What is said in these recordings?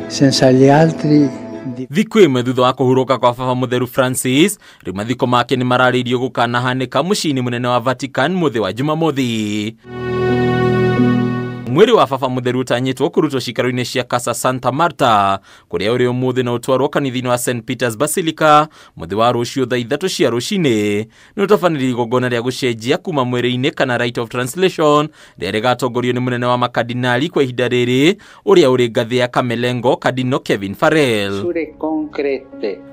Senza gli altri Thikũ ĩmwe thutha wa kũhurũka kwa Baba Mũtheru Francis, rĩu mathiko make nĩ mararĩirio gũkanahanĩka mũciĩ-inĩ mũnene wa Vatican mũthĩ wa Jumamothi. Mwĩrĩ wa Baba Mũtheru ũtanyĩtwo kũrutwo ciikaro-inĩ cia Casa Santa Marta kũrĩa ũrĩ ũmũthĩ na ũtwarwo kanitha-inĩ wa St Peter's Basilica mũthĩ wa rũciũ thaa 3 cia rũcinĩ. Nĩ ũtabanĩrio igongona rĩa gũcenjia kuma mwĩrĩ-inĩ kana Rite of Translation rĩrĩa rĩgatongorio nĩ mũnene wa makadinali kwa ihinda rĩrĩ ũrĩa ũrĩ ngathĩ ya Camerlengo Cardinal Kevin Farrell.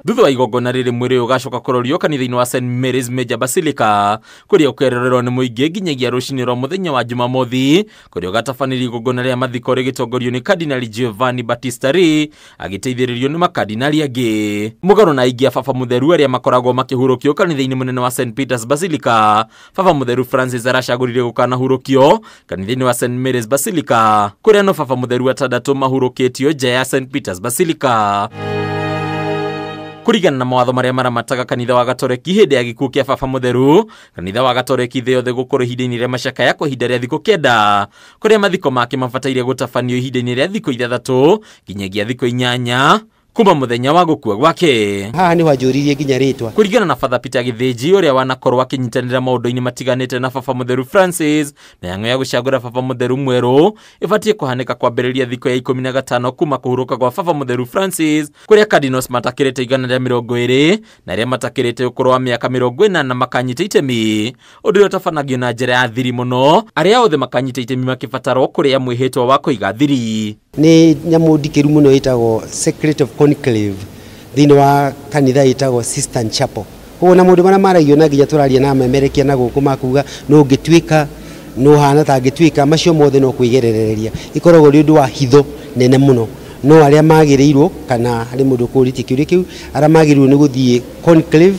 Thutha wa igongona rĩrĩ mwĩrĩ ũyũ ũgacoka kũrorio kanitha-inĩ wa St Mary's Major Basilica kũrĩa ũkerorerwo nĩ mũingĩ nginyagia rũcinĩ rwa mũthenya wa Jumamothi kũrĩa ũgatabanĩrio igongona rĩa mathiko rĩgĩtongorio nĩ Cardinal Giovanni Battista Re agĩteithĩrĩrio nĩ makadinali angĩ. Mũgarũ na aingĩ a Baba Mũtheru arĩa makoragwo makĩhurũkio kanitha-inĩ mũnene wa St Peter's Basilica, Baba Mũtheru Francis aracagũrire gũkanahurũkio kanitha-inĩ wa St Mary's Basilica kũrĩa no Baba Mũtheru atandatũ mahurũkĩtio nja ya St Peter's Basilica. Kũringana na mawatho marĩa maramataga kanitha wa Gatoreki hĩndĩ ya gĩkuũ kĩa Baba Mũtheru, kanitha wa Gatoreki thĩ yothe gũkorwo ihinda-inĩ rĩa macakaya kwa ihinda rĩa thikũ 9 kũrĩa mathiko make mabataire gũtabanio ihinda-inĩ rĩa thikũ 6 nginyagia thikũ 8 kuma mũthenya wa gũkua gwake. Haha nĩho anjũririe nginya rĩtwa. Kũringana na Father Peter Gĩthĩnji ũrĩa wanakorwo akĩnyitanĩra maũndũ-inĩ matiganĩte na Baba Mũtheru Francis, mĩhang'o ya gũcagũra Baba Mũtheru mwerũ ĩbatiĩ kũhanĩka kwambĩrĩria thikũ ya 15 kuma kũhurũka kwa Baba Mũtheru Francis kũrĩa cardinals matakĩrĩte 120 na arĩa matakĩrĩte ũkũrũ wa mĩaka 40 makanyita itemi, ũndũ ũrĩa ũtabanagio na njĩra ya thiri mũno, arĩa othe makanyita itemi makĩbatarwo kũrĩa mwĩhĩtwa wa kũiga thiri. Nĩ nyamũ ndikĩru mũno ĩtagwo Secret of Conclave thĩinĩ wa kanitha ĩtagwo Sistine Chapel. Koguo na maũndũ marĩa maragio na nginya tũraria na memerekia na gũkũ makuga no ũngĩtuĩka no hana ta angĩtuĩka, macio mothe no kwĩgerereria. Ikoragwo rĩ ũndũ wa hitho nene mũno, no arĩa magĩrĩirwo kana harĩ mũndũ ũkũrĩtie kĩũria kĩu, arĩa magĩrĩirwo nĩ gũthiĩ conclave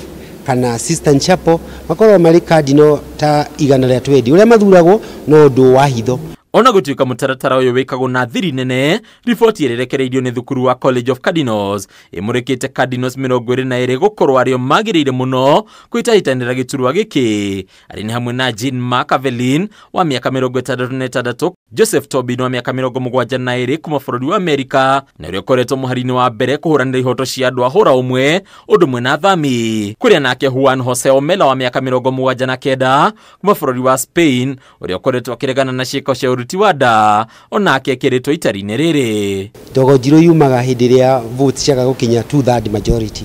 kana Sistine Chapel makoragwo marĩ cardinal ta 120 ũrĩa mathuragwo no ũndũ wa hitho. Ona gũtuĩka mũtaratara ũyũ wĩkagwo na thiri nene, riboti ĩrĩa ĩrekereirio nĩ thukuru wa College of Cardinals ĩmũrĩkĩte cardinals 22 gũkorwo arĩo magĩrĩire mũno kwĩtahĩtanĩra gĩturwa gĩkĩ. Arĩ nĩ hamwe na Jean Marc Aveline wa mĩaka 66, Joseph Tobin wa mĩaka 72 kuma bũrũri wa Amerika na ũrĩa ũkoretwo mũhari-inĩ wa mbere kũhũranĩra ihoto cia andũ a hũra ũmwe ũndũ ũmwe na athami, kũrĩa nake Juan Jose Omella wa mĩaka 79 kuma bũrũri wa Spain ũrĩa ũkoretwo akĩregana na ciĩko cia ũruti wa nda onake ekĩrĩtwo itari-inĩ rĩrĩ. Ndogo njirũ yumaga hĩndĩ ĩrĩa votes ciaga gũkinya 2/3 majority,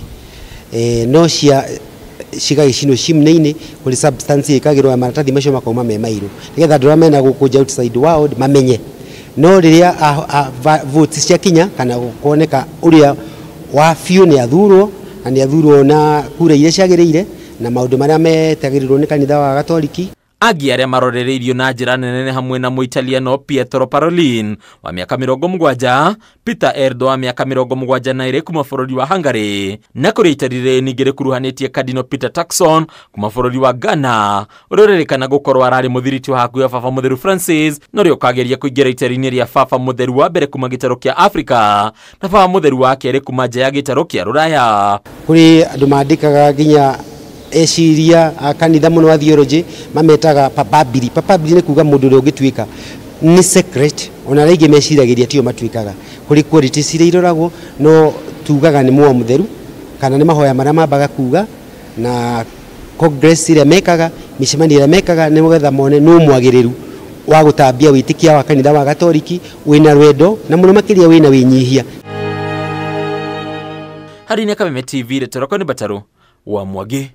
no cia cigagĩcinwo chimney-inĩ kũrĩ substance ĩkagĩrwo maratathi macio makauma me mairũ nĩgetha andũ arĩa mena gũkũ nja outside world mamenye. No rĩrĩa votes ciakinya kana kuoneka ũrĩa wa biũ nĩ athurwo na nĩ athurwo na kura iria ciagĩrĩire na maũndũ marĩa metagĩrĩrwo nĩ kanitha wa Gatoriki. Angĩ arĩa marorereirio na njĩra nene hamwe na Mũitaliano Pietro Parolin wa mĩaka 70, Peter Erdo wa mĩaka 72 kuma bũrũri wa Hungary, na kũrĩa itari rĩrĩ ningĩ rĩkuruhanĩtie Cardinal Peter Turkson kuma bũrũri wa Ghana ũrĩa ũrerĩkana gũkorwo ararĩ mũthiriti wa hakuhĩ wa Baba Mũtheru Francis na ũrĩa ũkageria kũingĩra itari-inĩ rĩa Baba Mũtheru wa mbere kuma gĩtarũ kĩa Afrika na Baba Mũtheru wa kerĩ kuma nja ya gĩtarũ kĩa Rũraya. Kũrĩ andũ mandĩkaga nginya eciria a kanitha mũno a theology mametaga papabili. Papabili nĩ kuga mũndũ ũrĩa ũngĩtuĩka nĩ secret, ona arĩa aingĩ meciragĩria tio matuĩkaga. Kũrĩ qualities iria iroragwo, no tugaga nĩ muoyo mũtheru kana nĩ mahoya marĩa mambaga kuga na congress ĩrĩa mekaga, mĩcemanio ĩrĩa mekaga, nĩgetha mone nũ mwagĩrĩru wa gũtambia wĩtĩkia wa kanitha wa Gatoriki wĩna rwendo na mũno makĩria wĩna wĩnyihia. Harĩ nĩ Kameme TV, rĩtwa rĩakwa nĩ Batarũ wa Mwangi.